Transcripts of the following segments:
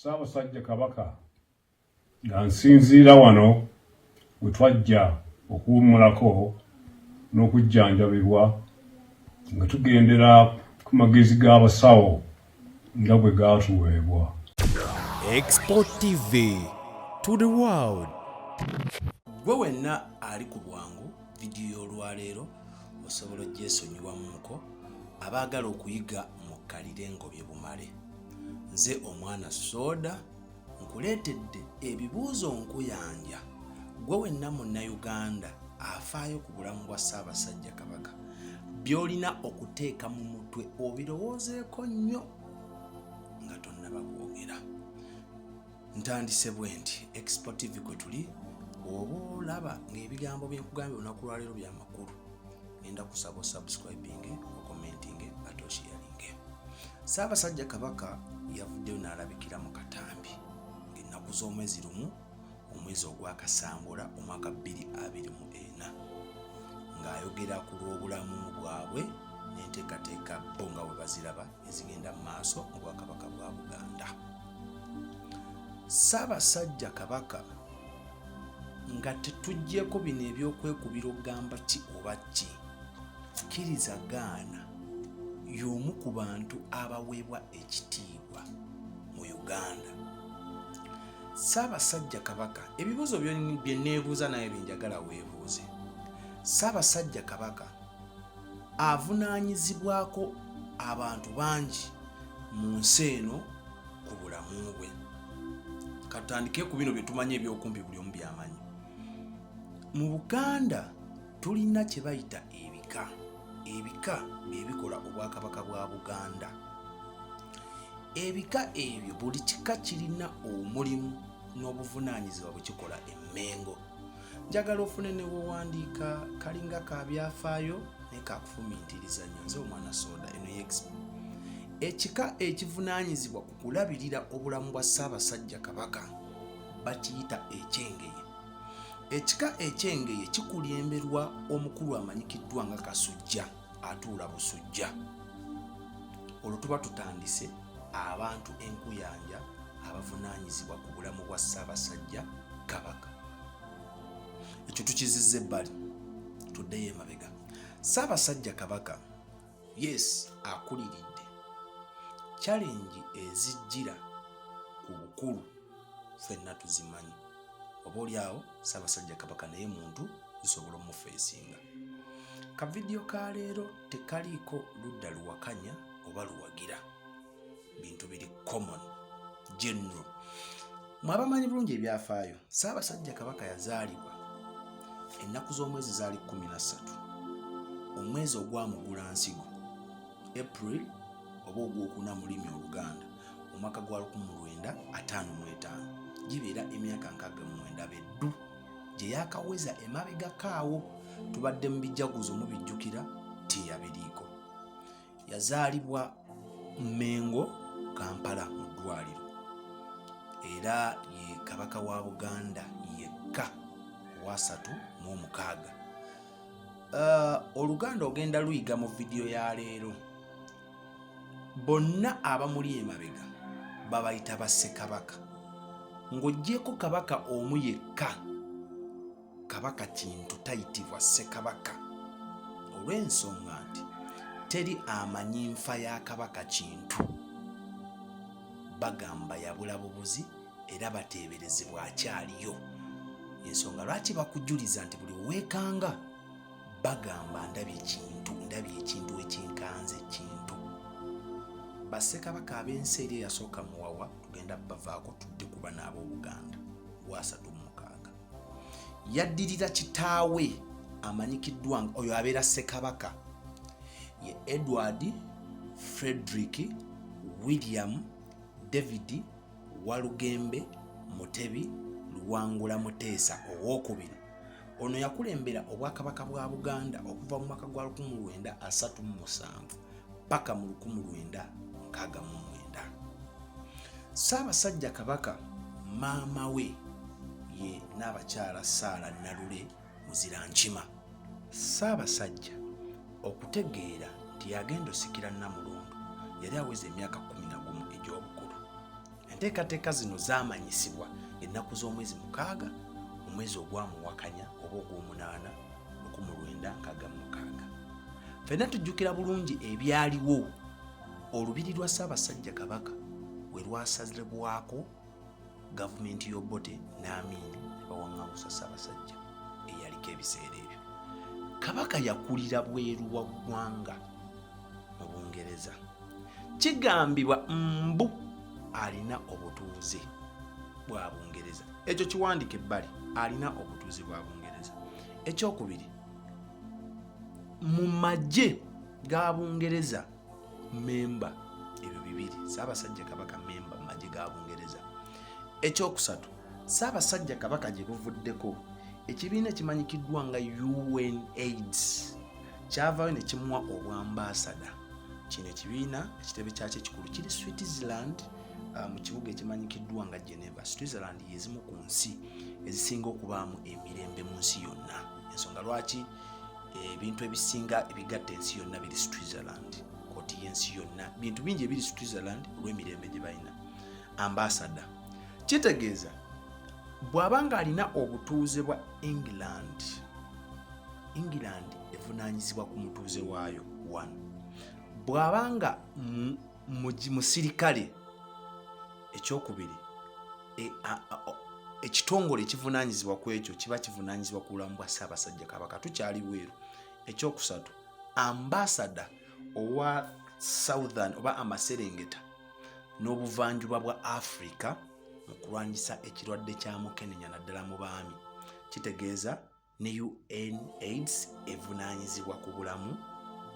Ssaabasajja Kabaka nga nsinziira wano we twajja okuwummulako n'okujjanjabibwa nga tugendera ku magezi g'abasawo nga bwe gaatuweebwa. Export TV to the world. Gwe wenna ali ku bwangu, vidiyo y'olwaleero osobola ogyesonyiwamuko. Abaagala okuyiga mukkalire ngobye bumale. Nze omwana soda nkuleetedde ebibuuzo nkuyanja gwe wenna munnayuganda afaayo ku bulamu bwa Ssaabasajja Kabaka by'olina okuteeka mu mutwe obirowoozeeko nnyo nga tonnaba kwogera. Ntandise bwe nti Expo TV kwe tuli bw'oba olaba ng'ebigambo bye nkugambye olunaku lwaleero bya makulu ngenda kusaba osubscribinge okomentinge ate oshiyalinge. Ssaabasajja Kabaka yavuddeyo n'alabikira mu katambi ng'ennaku z'omwezi 1 omwezi ogwa Kasambula omwaka 2024 ng'ayogera ku lw'obulamu bwabwe n'enteekateeka bo nga bwe baziraba ezigenda mu maaso mu Bwakabaka bwa Buganda. Ssaabasajja Kabaka nga tetuggyeko bino eby'okwekubira okugamba ki oba ki, kkiriza gaana y'omu ku bantu abaweebwa ekitiibwa mu Uganda. Ssaabasajja Kabaka, ebibuuzo bye neebuuza naye bye njagala weebuuze. Ssaabasajja Kabaka avunaanyizibwako abantu bangi mu nsi eno ku bulamu bwe. Katutandike ku bino bye tumanyi ebyokumpi buli omu by'amanyi. Mu Buganda tulina kye bayita ebika. Ebika bye bikola Obwakabaka bwa Buganda. Ebika ebyo buli kika kirina omulimu n'obuvunaanyizibwa bwe kikola e Mmengo. Njagala ofune ne wowandiika kalinga ka byafaayo naye kakufumiitiriza nnyo. Nze omwana soda eno y'Expo. Ekika ekivunaanyizibwa ku kulabirira obulamu bwa Ssaabasajja Kabaka bakiyita Ekyengeye. Ekika Ekyengeye kikulemberwa omukulu amanyikiddwa nga Kasujja atuula Busujja. Olwo tuba tutandise abantu enkuyanja abavunaanyizibwa ku bulamu bwa Ssaabasajja Kabaka. Ekyo tukizizza ebbali, tuddeyo emabega. Ssaabasajja Kabaka yes akuliridde challenge ezijjira ku bukulu ffenna tuzimanyi, oba oli awo Ssaabasajja Kabaka naye muntu zisobola omufeesinga. Ka vidiyo ka leero tekaliiko ludda luwakanya oba luwagira, bintu biri common general. Mwe abamanyi bulungi ebyafaayo, Ssaabasajja Kabaka yazaalibwa ennaku z'omwezi zaali 13 omwezi ogwa Mugulansigo, April oba ogwokuna mu lulimi Oluganda, omwaka gwa 1955, gibeera emyaka 69 beddu gye yakaweza emabegako awo. Tubadde mu bijaguzo mubijjukira tiyabiriiko. Yazaalibwa Mmengo, Kampala mu ddwaliro, era ye Kabaka wa Buganda yekka owasatu mu omukaaga. Oluganda ogenda luyiga mu vidiyo ya leero. Bonna abamuli emabega babayita bassekabaka, ng'oggyeko kabaka omu yekka, Kabaka Kintu tayitibwa ssekabaka olw'ensonga nti teri amanyi nfa ya Kabaka Kintu. Bagamba yabula bubuzi era bateeberezebwa akyaliyo. Ensonga lwaki bakujuliza nti buli weekanga bagamba ndabye Kintu, ndabye ekintu ekinkanze Kintu. Bassekabaka ab'ensi eri eyasooka Muwawa tugenda bavaako tudde kuba n'ab'Obuganda wasatu mukaaga. Yaddirira kitaawe amanyikiddwa nga oyo abeera ssekabaka ye Edward Frederick William David Walugembe Mutebi Luwangula Muteesa owokubiri. Ono yakulembera Obwakabaka bwa Buganda okuva mu mwaka gwa 1937 paka mu 1969. Ssaabasajja Kabaka maama we ye Nnaabakyala Sarah Nalule Muzirankima. Ssaabasajja okutegeera nti yagenda osikira Nnamulondo yali aweza emyaka 11 egy'obukulu. Enteekateeka zino zaamanyisibwa ennaku z'omwezi 6 omwezi ogwa Muwakanya oba ogw'omunaana 1966. Ffenna tujjukira bulungi ebyaliwo olubiri lwa Ssaabasajja Kabaka we lwasazibwako gavumenti y'Obote n'Amin ne bawaŋŋangusa Ssaabasajja eyaliko ebiseera ebyo. Kabaka yakulira bweru wa ggwanga mu Bungereza. Kigambibwa mbu alina obutuuze bwa Bungereza. Ekyo kiwandike ebbali, alina obutuuze bwa Bungereza. Ekyokubiri, mu magye ga Bungereza memba, ebyo bibiri, Ssaabasajja Kabaka memba mu magye ga Bungereza. Ekyokusatu, Ssaabasajja Kabaka gye buvuddeko ekibiina ekimanyikiddwa nga UNAIDS kyavaayo ne kimuwa obwambaasada. Kino ekibiina ekitebe kyakyo ekikulu kiri Switzerland, mu kibuga ekimanyikiddwa nga Geneva. Switzerland yezimu ku nsi ezisinga okubaamu emirembe mu nsi yonna, ensonga lwaki ebintu ebisinga ebigatta ensi yonna biri Switzerland, kooti y'ensi yonna, bintu bingi ebiri Switzerland olw'emirembe gye balina. Ambasada kitegeeza bw'aba ng'alina obutuuze bwa England, England evunaanyizibwa ku mutuuze waayo. One, bw'aba nga musirikale. Ekyokubiri, ekitongole ekivunaanyizibwa ku ekyo kiba kivunaanyizibwa ku bulamu bwa Ssaabasajja Kabaka, tukyali bweru. Ekyokusatu, ambasada owa Southern oba amaserengeta n'obuvanjuba bwa Africa mu kulwanyisa ekirwadde kya mukenenya naddala mu baami, kitegeeza ne UNAIDS evunaanyizibwa ku bulamu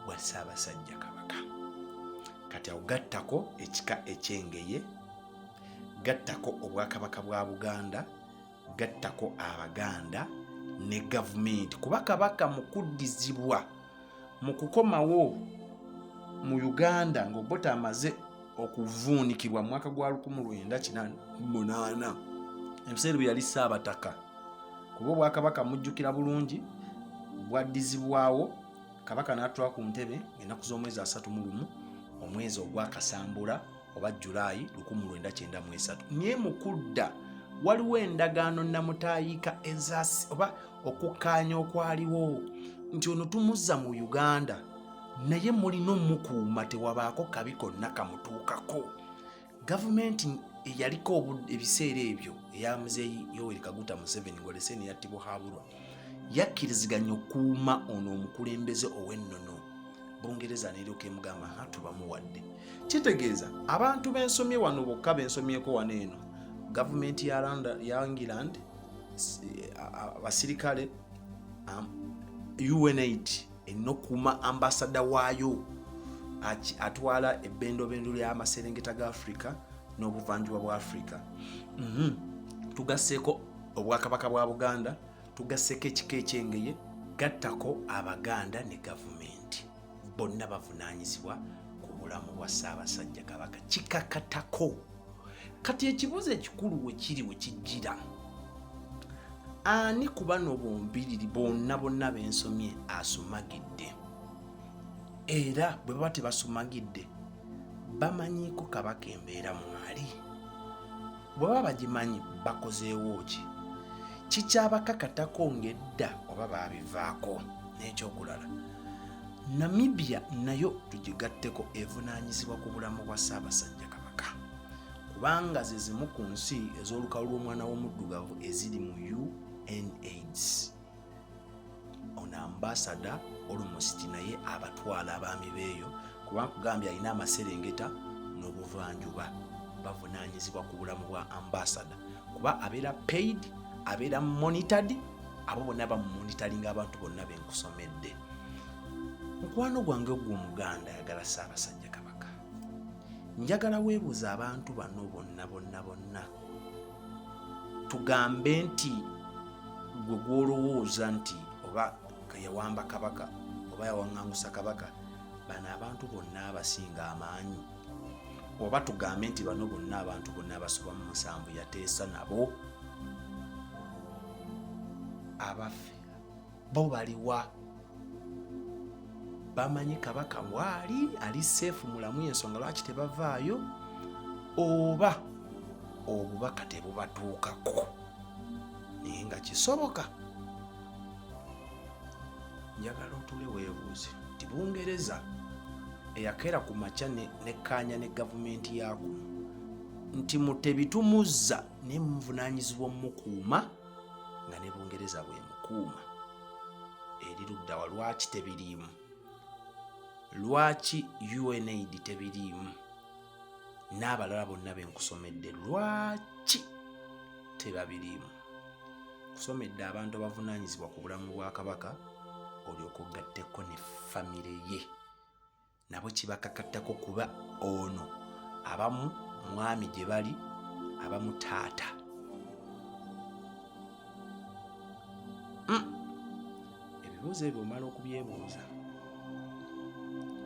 bwa Ssaabasajja Kabaka. Kati awo gattako ekika ekyengeye, gattako obwakabaka bwa Buganda, gattako Abaganda ne gavumenti, kuba Kabaka mu kuddizibwa mu kukomawo mu Uganda ng'Obote amaze okuvuunikibwa mu mwaka gwa 1988, ebiseera bye yali Ssaabataka, kuba obwakabaka mujjukira bulungi bwaddizibwawo Kabaka n'atula ku ntebe ennaku z'omwezi 31 omwezi ogwakasambula oba Julayi 1993. Naye mu kudda waliwo endagaano namutaayika ezasi oba okukkaanya okwaliwo nti ono tumuzza mu Uganda, naye mulina omukuuma tewabaako kabi konna kamutuukako. Gavumenti eyaliko ebiseera ebyo eya Muzeeyi Yoweri Kaguta Museveni ng'olese neyattibwa Habulwa yakkiriziganya okukuuma ono omukulembeze ow'ennono. Bungereza neryoka emugamba ha tubamuwadde. Kitegeeza abantu bensomye wano bokka bensomyeko wano eno, gavumenti ya England, abasirikale, UNAID erina okukuuma ambasada waayo atwala ebbendobendo ly'amaserengeta ga Africa n'obuvanjuba bwa Africa. Tugasseeko obwakabaka bwa Buganda, tugasseeko ekika ekyengeye, gattako Abaganda ne gavumenti, bonna bavunaanyizibwa ku bulamu bwa Ssaabasajja Kabaka, kikakatako. Kati ekibuuzo ekikulu wekiri wekijjira, ani ku bano bombiriri bonna bonna bensomye asumagidde? Era bwe baba tebasumagidde, bamanyiiko Kabaka embeera mwali? Bwe baba bagimanyi, bakozeewo ki? Kikyabakakatako ng'edda oba baabivaako? N'ekyokulala, Namibia nayo tugigatteko, evunaanyizibwa ku bulamu bwa Ssaabasajja Kabaka, kubanga ze zimu ku nsi ez'olukalu lw'omwana w'omuddugavu eziri mu UNAIDS. Ono ambasada almost naye abatwala abaami beeyo, kuba nkugambye alina amaserengeta n'obuvanjuba, bavunaanyizibwa ku bulamu bwa ambasada, kuba abeera paid, abeera monitored, abo bonna bamumonitaringa, abantu bonna benkusomedde. Mukwano gwange gwe Omuganda ayagala Ssaabasajja Kabaka, njagala weebuuza abantu bano bonna bonna bonna, tugambe nti gwe gwolowooza nti oba yawamba Kabaka oba yawaŋŋangusa Kabaka, bano abantu bonna abasinga amaanyi, oba tugambe nti bano bonna abantu bonna abasoba mu 7 yateesa nabo, abaffe bo baliwa? Bamanyi Kabaka bwali ali safe, mulamu, ensonga lwaki tebavaayo? Oba Obubaka tebubatuukako, naye nga kisoboka. Njagala otule weebuuze nti Bungereza eyakeera ku makya nekkaanya ne gavumenti ya kuno nti Mutebi tumuzza, naye muvunaanyizibwa omukuuma nga ne Bungereza bwemukuuma, eri luddawa? Lwaki tebiriimu? Lwaki UNAID tebiriimu n'abalala bonna benkusomedde? Lwaki tebabiriimu? Kusomedde abantu abavunaanyizibwa ku bulamu bwa Kabaka, olyoka ogatteko ne famire ye, nabo kibakakattako, kuba ono abamu mwami gye bali, abamu taata. Ebibuuzo ebyo omala okubyebuuza,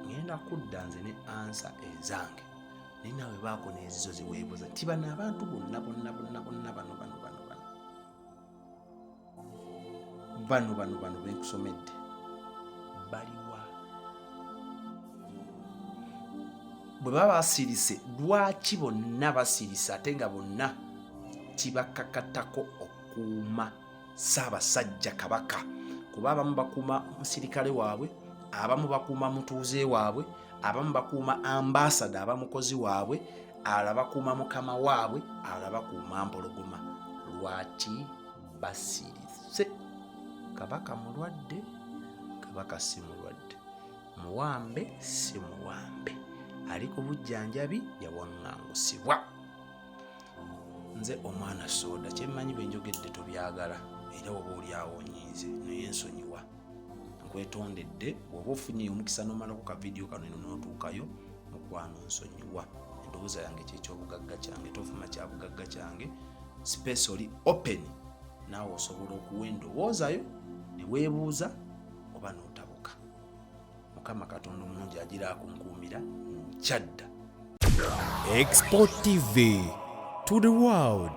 ngenda kudda nze ne answer ezange, naye naawe baako n'ezizo ziweebuuza nti bano abantu bonna bonna bonna bonna, bano bano bano bano bano bano bano benkusomedde baliwa? Bwe baba basirise, lwaki bonna basirise ate nga bonna kibakakatako okukuuma Ssaabasajja Kabaka? Kuba abamu bakuuma musirikale waabwe, abamu bakuuma mutuuze waabwe, abamu bakuuma ambasada, abamukozi waabwe, abalala bakuuma mukama waabwe, abalala bakuuma mpologoma. Lwaki basirise? Kabaka mulwadde? Kabaka si mulwadde. Muwambe? Si muwambe. Ali ku bujjanjabi, yawaŋŋangusibwa. Nze omwana soda, kyemmanyi byenjogedde tobyagala, era oba oli awo onyinze, naye nsonyiwa, nkwetondedde. Bw'oba ofunye omukisa n'omalako ka vidiyo kano eno n'otuukayo, mukwano nsonyiwa. Endowooza yange kyekyobugagga kyange, tovuma kyabugagga kyange. Space oli open, naawe osobola okuwa endowoozayo ne weebuuza oba n'otabuka. Mukama Katonda omulungi agira akunkuumira nkyadda. Export TV to the world.